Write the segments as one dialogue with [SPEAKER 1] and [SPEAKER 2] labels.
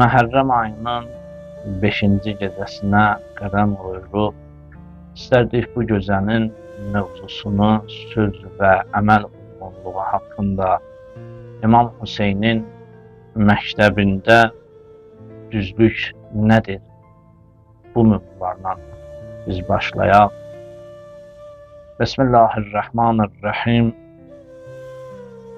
[SPEAKER 1] Məhərrəm ayının 5-ci gecəsinə qədəm qoyuruq. İstərdik bu gecənin mövzusunu söz və əməl uyğunluğu haqqında İmam Hüseynin məktəbində düzlük nədir? Bu mövzularla biz başlayaq. Bismillahirrahmanirrahim.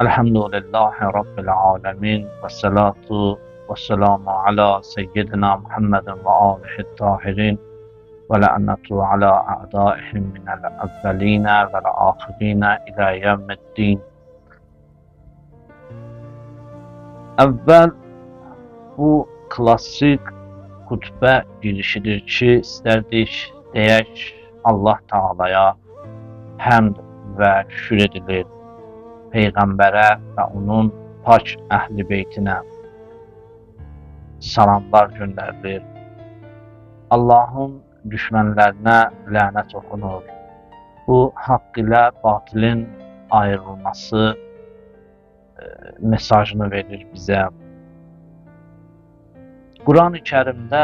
[SPEAKER 1] Elhamdülillahi Rabbil alemin və salatu və selamu ala seyyidina Muhammedin və alihi tahirin və la'natu ala a'daihim minəl əvvəlinə vəl axirinə ilə yevmiddin. Əvvəl bu klassik xutbə girişidir ki, istərdik deyək Allah Taalaya həmd və şükür edilir, Peyğəmbərə və onun pak əhl-i beytinə salamlar göndərilir. Allahın düşmənlərinə lənət oxunur. Bu, haqq ilə batilin ayrılması mesajını verir bizə. Quran-ı Kərimdə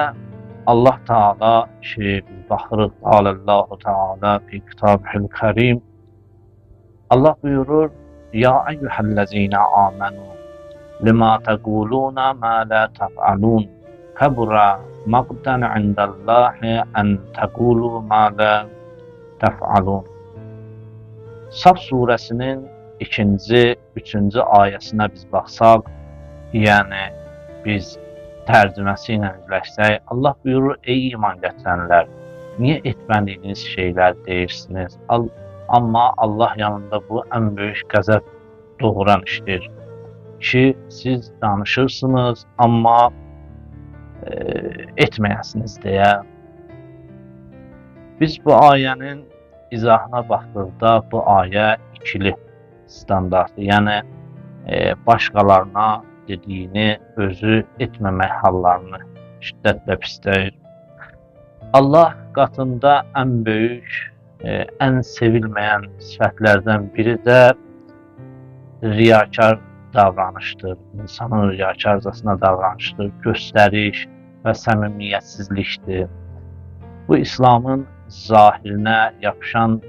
[SPEAKER 1] Allah Teala ki, biz baxırıq, Allahu Teala fi kitabihil Kərim. Allah buyurur: Ya eyyuhellezine amenu lima tequluna ma la tef'alun kabura maqtan indallahi en tequlu ma la tef'alun. Saf surəsinin 2-ci, 3-cü ayəsinə biz baxsaq, yəni biz tərcüməsi ilə üzləşsək, Allah buyurur: Ey iman gətirənlər, niyə etmədiyiniz şeylər deyirsiniz? Amma Allah yanında bu ən böyük qəzəb doğuran işdir ki, siz danışırsınız, amma etməyəsiniz deyə. Biz bu ayənin izahına baxdıqda bu ayə ikili standartı, yəni başqalarına dediyini özü etməmək hallarını şiddətlə pisləyir. Allah qatında ən böyük, ən sevilməyən sifətlərdən biri də riyakar davranışdır. İnsanın riyakarcasına davranışdır, göstəriş və səmimiyyətsizlikdir. Bu, İslamın zahirinə yapışan,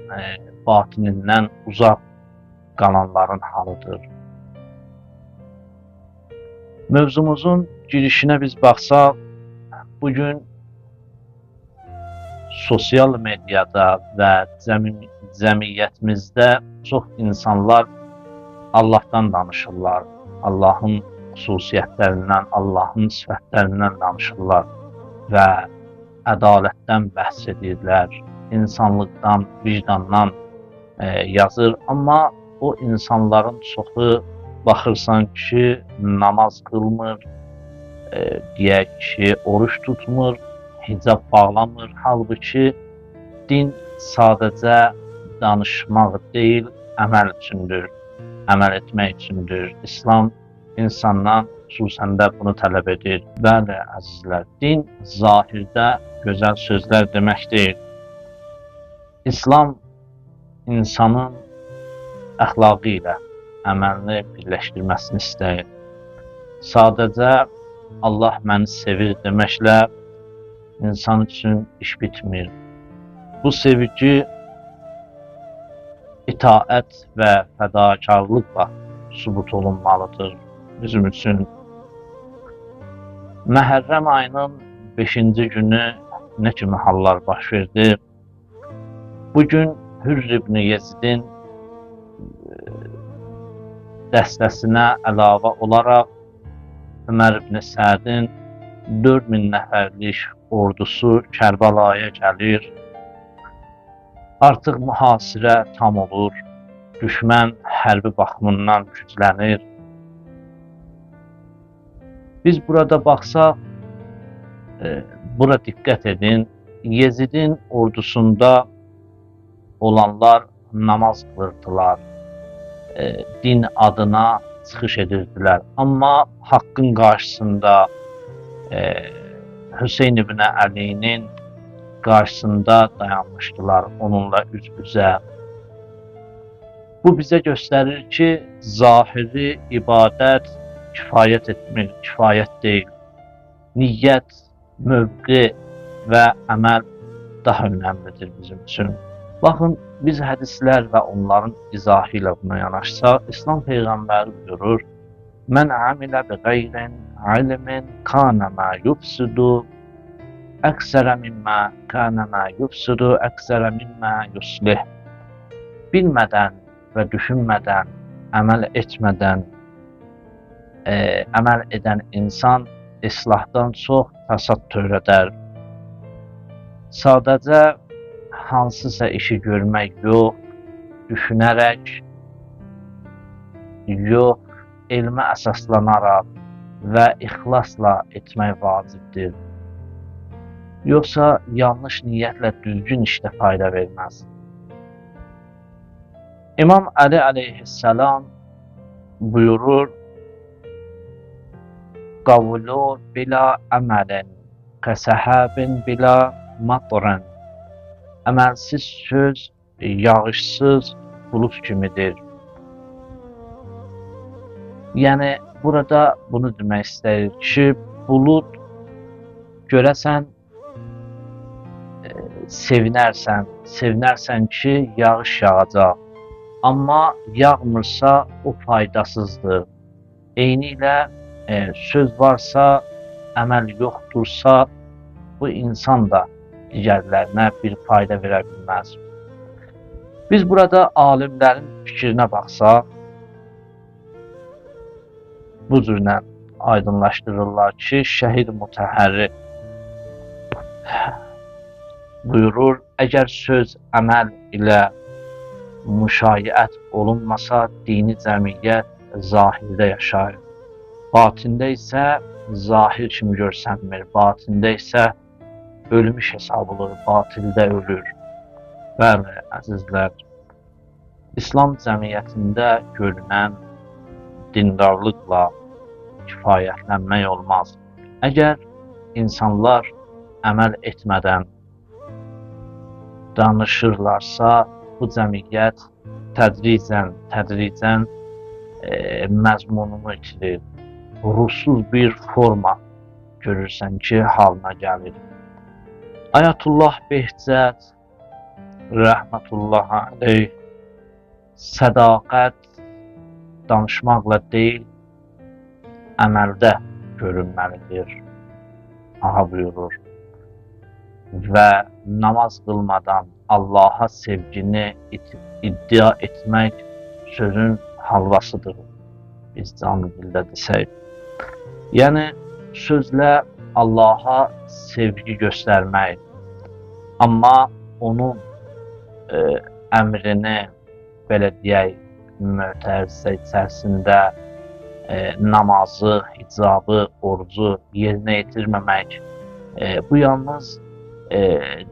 [SPEAKER 1] batinindən uzaq qalanların halıdır. Mövzumuzun girişinə biz baxsaq, bugün sosial mediada və cəmiyyətimizdə çox insanlar Allahdan danışırlar, Allahın xüsusiyyətlərindən, Allahın sifətlərindən danışırlar və ədalətdən bəhs edirlər, insanlıqdan, vicdandan yazır. Amma o insanların çoxu baxırsan ki, namaz qılmır, deyək ki, oruç tutmur, hicab bağlamır. Halbuki din sadəcə danışmaq deyil, əməl üçündür, əməl etmək üçündür. İslam insandan xüsusən də bunu tələb edir. Bəli, əzizlər, din zahirdə gözəl sözlər demək deyil. İslam insanın əxlaqı ilə əməlini birləşdirməsini istəyir. Sadəcə Allah məni sevir deməklə insan üçün iş bitmir. Bu sevgi itaət və fədakarlıqla sübut olunmalıdır bizim üçün. Məhərrəm ayının 5-ci günü nə kimi hallar baş verdi? Bugün Hürr ibn Yezidin dəstəsinə əlavə olaraq Ömər ibn Sədin 4000 nəfərlik ordusu Kərbəlaya gəlir. Artıq mühasirə tam olur, düşmən hərbi baxımından güclənir. Biz burada baxsaq, bura diqqət edin, Yezidin ordusunda olanlar namaz qılırdılar, din adına çıxış edirdilər. Amma haqqın qarşısında Hüseyn ibn Əlinin qarşısında dayanmışdılar onunla üz-üzə. Bu bizə göstərir ki, zahiri ibadət kifayət etmir, kifayət deyil. Niyyət, mövqe və əməl daha önəmlidir bizim üçün. Baxın, biz hədislər və onların izahı ilə buna yanaşsaq, İslam Peyğəmbəri buyurur, Mən amilə bi qeyrin ilmin kana ma yufsidu əksərə mimma kana ma yufsidu əksərə mimma yuslih. Bilmədən və düşünmədən, əməl etmədən, əməl edən insan islahdan çox fəsad törədər. Sadəcə hansısa işi görmək yox, düşünərək yox, elmə əsaslanaraq və ixlasla etmək vacibdir. Yoxsa yanlış niyyətlə düzgün işdə fayda verməz. İmam Əli əleyhissalam buyurur, Qavlu bila əməlin, kəsəhabin bila matrin. Əməlsiz söz yağışsız bulud kimidir. Yəni, burada bunu demək istəyir ki, bulud görəsən, sevinərsən ki, yağış yağacaq. Amma yağmırsa, o faydasızdır. Eyni ilə söz varsa, əməl yoxdursa, bu insan da digərlərinə bir fayda verə bilməz. Biz burada alimlərin fikrinə baxsaq, bu cürlə aydınlaşdırırlar ki, Şəhid Mütəhərri buyurur, əgər söz əməl ilə müşayiət olunmasa, dini cəmiyyət zahirdə yaşayır. Batində isə zahir kimi görsənmir, batində isə ölmüş hesab olur, batildə ölür. Bəli, əzizlər, İslam cəmiyyətində görünən dindarlıqla kifayətlənmək olmaz. Əgər insanlar əməl etmədən danışırlarsa, bu cəmiyyət tədricən məzmununu itirir. Ruhsuz bir forma görürsən ki, halına gəlir. Ayətullah Behcət rəhmətullah aleyh, sədaqət danışmaqla deyil, əməldə görünməlidir. Aha buyurur. Və namaz qılmadan Allaha sevgini iddia etmək sözün halvasıdır. Biz canlı dildə desək. Yəni, sözlə Allaha sevgi göstərmək, amma onun əmrini, belə deyək, mötərizə içərisində namazı, hicabı, orucu yerinə yetirməmək, bu yalnız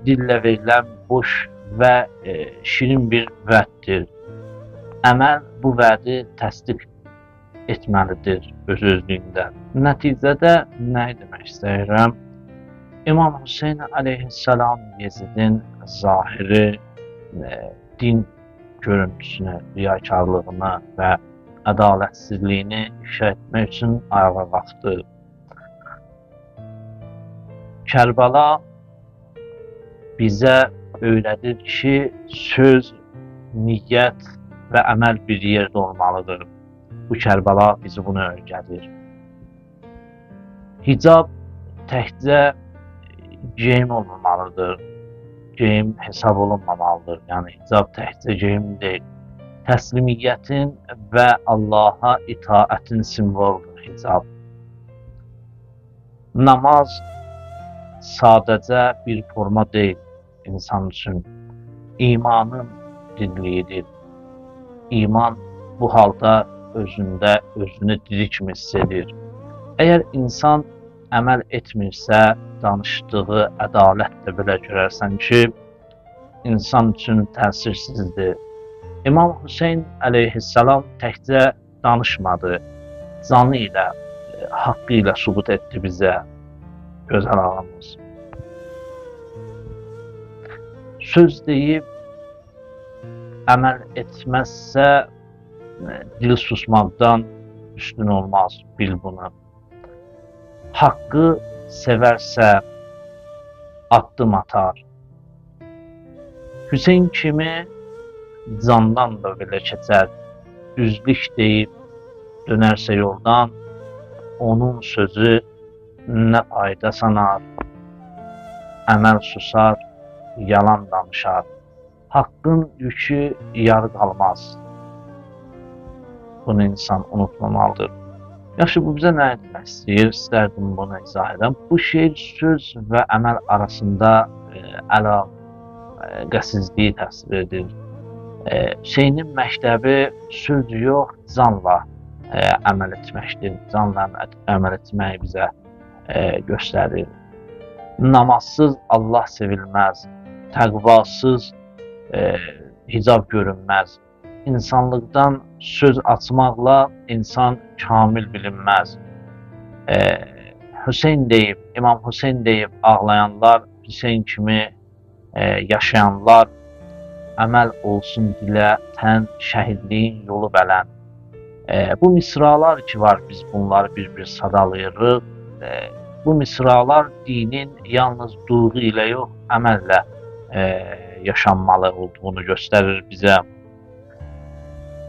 [SPEAKER 1] dillə verilən boş və şirin bir vəddir. Əməl bu vədi təsdiq etməlidir öz-özlüyündə. Nəticədə nə demək istəyirəm? İmam Hüseyn əleyhissalam Yezidin zahiri din görüntüsünü, riyakarlığını və ədalətsizliyini ifşa etmək üçün ayağa qalxdı. Kərbəla bizə öyrədir ki, söz, niyyət və əməl bir yerdə olmalıdır. Bu Kərbəla bizi bunu öyrədir. Hicab təkcə geyim olmamalıdır. Geyim hesab olunmamalıdır. Yəni, hicab təkcə geyim deyil. Təslimiyyətin və Allaha itaətin simvoludur hicab. Namaz sadəcə bir forma deyil insan üçün. İmanın diriliyidir. İman bu halda özündə özünü diri kimi hiss edir. Əgər insan əməl etmirsə, danışdığı ədalət də belə görərsən ki, insan üçün təsirsizdir. İmam Hüseyn əleyhissalam təkcə danışmadı, canı ilə, haqqı ilə sübut etdi bizə, gözəl ağamız. Söz deyib, əməl etməzsə, dil susmaqdan üstün olmaz, bil bunu. Haqqı sevərsə addım atar. Hüseyn kimi candan da belə keçər, düzlük deyib dönərsə yoldan, onun sözü nə fayda sanar, əməl susar, yalan danışar. Haqqın yükü yarı qalmaz. Bunu insan unutmamalıdır. Yaxşı, bu bizə nə etmək istəyir? İstərdim bunu izah edəm. Bu şeir söz və əməl arasında əlaqəsizliyi təsvir edir. Hüseynin məktəbi söz yox, canla əməl etməkdir. Canla əməl etməyi bizə göstərir. Namazsız Allah sevilməz, təqvasız hicab görünməz. İnsanlıqdan söz açmaqla insan kamil bilinməz. Hüseyn deyib, İmam Hüseyn deyib ağlayanlar, Hüseyn kimi yaşayanlar, əməl olsun dilə, tən, şəhidliyin yolu bələn. Bu misralar ki var, biz bunları bir-bir sadalayırıq. Bu misralar dinin yalnız duyğu ilə yox, əməllə yaşanmalı olduğunu göstərir bizə.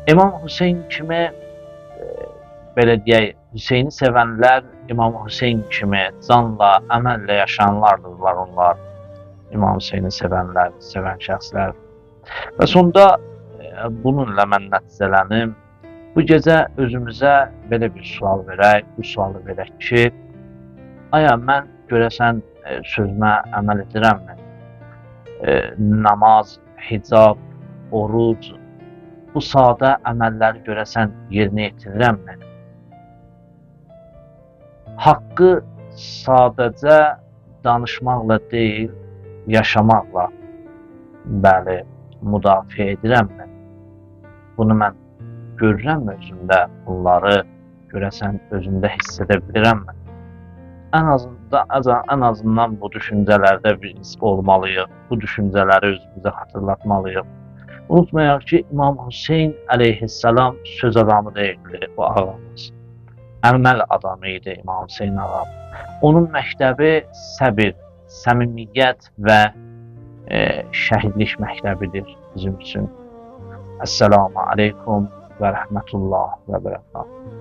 [SPEAKER 1] İmam Hüseyn kimi, belə deyək, Hüseyni sevənlər İmam Hüseyn kimi canla, əməllə yaşayanlardırlar onlar. İmam Hüseyni sevənlər, sevən şəxslər. Və sonda bununla mən nəticələnim. Bu gecə özümüzə belə bir sual verək, bu sualı verək ki, aya mən görəsən sözümə əməl edirəmmi? Namaz, hicab, oruc, bu sadə əməlləri görəsən yerinə yetirirəmmi? Haqqı sadəcə danışmaqla deyil, yaşamaqla, bəli, müdafiə edirəmmi? Bunu mən görürəmmi özümdə, bunları görəsən özümdə hiss edə bilirəmmi? Ən azından bu düşüncələrdə biz olmalıyıq, bu düşüncələri özümüzə xatırlatmalıyıq. Unutmayaq ki, İmam Hüseyn əleyhissalam söz adamı deyildi, bu ağamız. Əməl adamı idi İmam Hüseyn ağa. Onun məktəbi səbir, səmimiyyət və şəhidlik məktəbidir bizim üçün. Əssalamu aleykum və rəhmətullah və bərəkatuhu.